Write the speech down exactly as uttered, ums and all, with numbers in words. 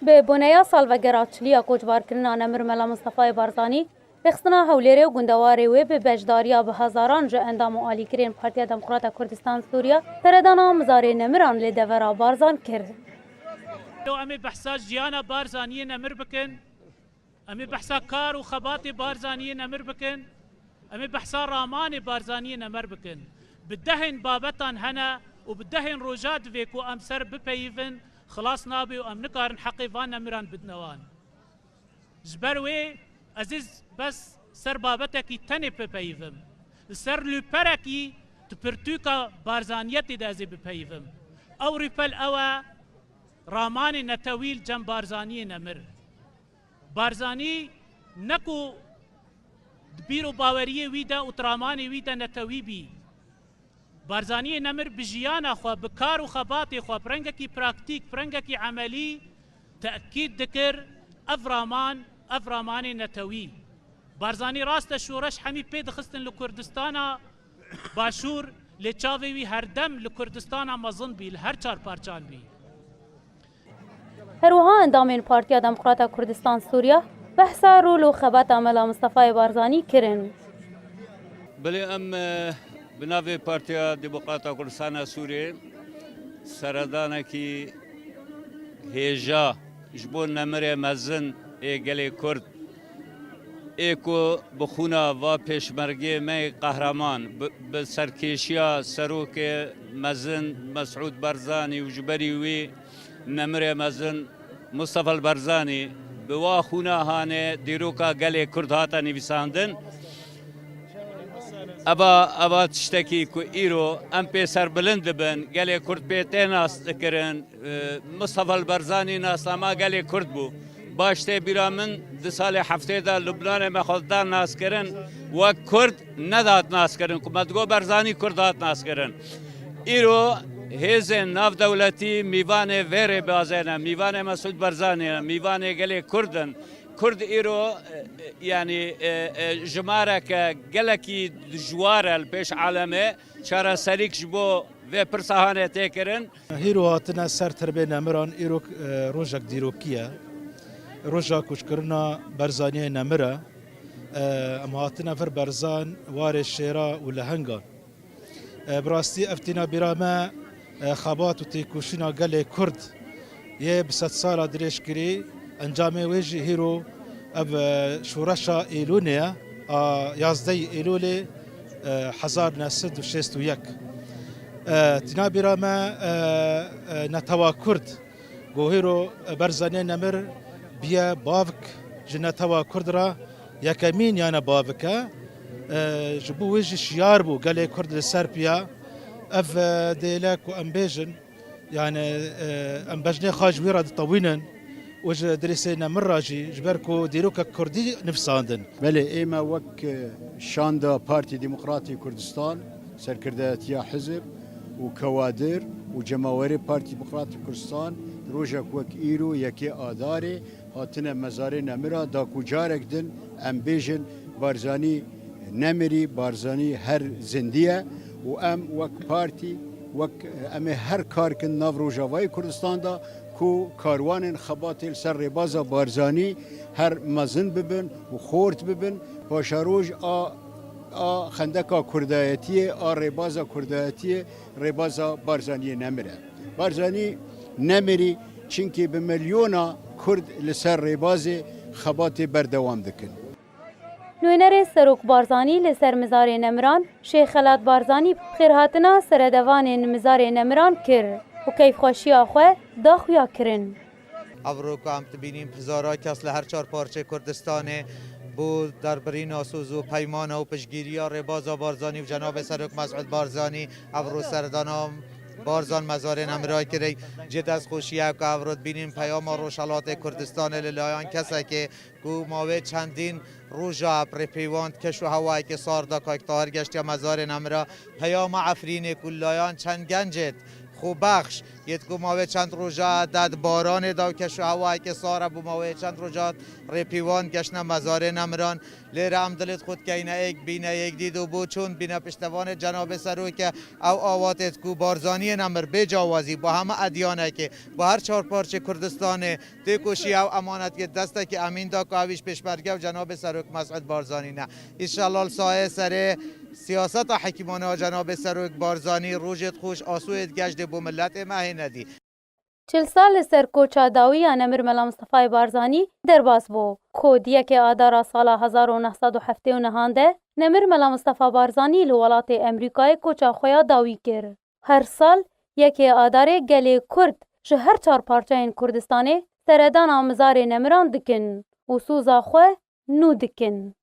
Bi boneya salvegera çiliya koçbarkirina Nemir Mela Mistefayê Barzanî, rêxistina Hewlêrê û gundewarê wê bi beşdariya bi hezaran ji endam û alîgirên Partiya Demokrata Kurdistan Sûriya seredana mizarê nemiran li devera Barzan kir. Em ê behsa jiyana Barzaniyê Nemir bikin. Em ê behsa kar û xebatê Barzaniyê Nemir bikin. Em ê behsa ramanê Barzaniyê Nemir bikin. Bi dehên babetan hene û bi dehên roja divê ku em ser bipeyivin, xilas nabe û em nikarin heqê van nemiran bidine wan. Ji ber wê ez ê bes ser babetekî tenê bipeyivim. Li ser lûperekî di pirtûka Barzaniyetê de ez ê bipeyivim. Ew rûpel ew e, ramanê netewî li cem Barzaniyê Nemir. Barzanî ne ku di bîr û baweriyê wî de û tramanê wî de netewî bî. Barzaniyê Nemir bi jiyana xwe, bi kar û xebatê xwe, bi rengekî praktîk, bi rengekî emelî tekîd dikir, ev raman, ev ramanê netewî. Barzanî rast e şoreş hemî pê dixistin li Kurdistana Başûr, lê çavê wî herdem li Kurdistana mezin bî, li her çar parçan bî. Her wiha endamên Partiya Demokrata Kurdistan Sûriya behsa rol û xebata Mela Mistefayê Barzanî kirin. Belê em, e, bi navê Partiya Demokrata Kurdistana Sûriyê seredanekî hêja ji bo nemirê mezin ê gelê Kurd, ê ku bi xûna va pêşmergê me yê qehreman, bi, bi serkêşiya serokê mezin Mesûd Barzanî û ji berî wî nemirê mezin Mustafa Barzanî, bi wa xûna hanê dîroka gelê Kurd hate nivîsandin. Eva, eva tiştekî ku îro em pê serbilind dibin, gelê Kurd pê tê nas dikirin, e, Mustafa Barzanî nasnama gelê Kurd bû. Baş tê bîra min, di salê heftê de Lubnanê me xwe didan naskirin, wek Kurd nedat naskirin, ku me digot Barzanî Kurd hat naskirin. Îro hêzên navdewletî mîvanê vê rêbazê ne, mîvanê Mesûd Barzanî ne, mîvanê gelê Kurd in. Kurd îro, e, e, yanî, e, e, jimareke gelekî dijwar e li pêş alemê, çareserîk ji bo vê pirsa hanê tê kirin. Hîro hatine ser tirbê nemiran, îro, e, rojek dîrokî ye. Roja koçkirina Barzaniyê Nemir e. E, em hatine vir Barzan, warê şêra û lehengan. E, bi rastî ev tîna bîra me, e, xebat û têkoşîna gelê Kurd yê bi sedsala dirêjkirî, encamê wê jî hîro ev, e, şoreşa Êlûnê ye, a yazdehê Êlûlê, e, hezar neh sed û şêst û yek. E, tîna bîra me, e, e, netewa Kurd, ku hîro Barzaniyê Nemir biye bavik ji netewa Kurd re, yekemîn yane bavik e. E, ji bo wê jî şiyar bû gelê Kurd li ser piya. Ev, e, dêle ku em bêjin, yani, e, em bejnê xwe ji wî re ditewînin û ji dirêsê Nemir re jî, ji ber ku dîrokek Kurdî nivîsandin. Belê, ême wek, e, şanda Partî Demokratî Kurdistan, serkirdayetiya hizb û kewadir û cemawerê Partî Demokratî Kurdistan, rojek wek îro yekê Adarê hatine mezarê Nemira, da ku carek din em bêjin Barzanî nemirî, Barzanî her zindî ye û em wek partî, wek, em ê her kar kin nav Rojavayê Kurdistan de, ku karwanên xebatê li ser rêbaza Barzanî her mezin bibin û xort bibin. Paşeroj a, a xendeka kurdayetiyê, a rêbaza kurdayetiyê, rêbaza Barzaniyê nemire. Barzanî nemirî, çimkî bi milyona Kurd li ser rêbazê xebatê berdewam dikin. Nûnerê Serok Barzanî li ser mizarê nemiran, Şêx Xelat Barzanî, xêrhatina seredevanên mizarê nemiran kir û keyfxweşiya xwe da xuyakirin. Evro ku em dibînin hezara kes li her çar parçeyê Kurdistanê bo derbirîna soz û peymana û piştgiriya rêbaza Barzanî û cenabê Serok Mesûd Barzanî evro serdana Barzan mezarê nemira kire. Cih destxweşiye ku evro dibînin peyama Rojhelatê Kurdistanê li layan kesekê ku mawê çendîn roja bi rêpêwand keş û hewayekî sar de Kak Tahir geştiya mezarê nemira, peyama Efrînê ku layan çend gencêt Xwebexş yê ku mawê çend roja de di baranê de û keş û hewayeke sar e bû, mawê çend roja rêpîvan geştine mezarê nemiran. Lêre em dilê xwe dikeyne êk, bîne yek dî û bo çûn bîne piştevanê Cenabê Serok e. Ew awatê ku Barzaniyê nemir bê cawazî bo heme edyanekê, bo her çar parçê Kurdistanê têkoşî ew emanet yê destekî emîn da ku ew îş pêşmerge û Cenabê Serok Mesûd Barzanî ne. Înşallah li sayê serê siyaseta hekîmane ya Cenabê Serok Barzanî rojêt xweş, asûyêt geş dê bo miletê me hê nedî. Çil sal li ser koça dawî ya Nemir Mela Mistefayê Barzanî derbas bû. Ku di yekê Adara sala hezar û neh sed û heftê û nehan de Nemir Mela Mistefa Barzanî li welatê Emrîkayê koça xwe ya dawî kir. Her sal yekê Adarê gelê Kurd ji her çar parçeyên Kurdistanê seredana mizarê nemiran dikin û soza xwe nû dikin.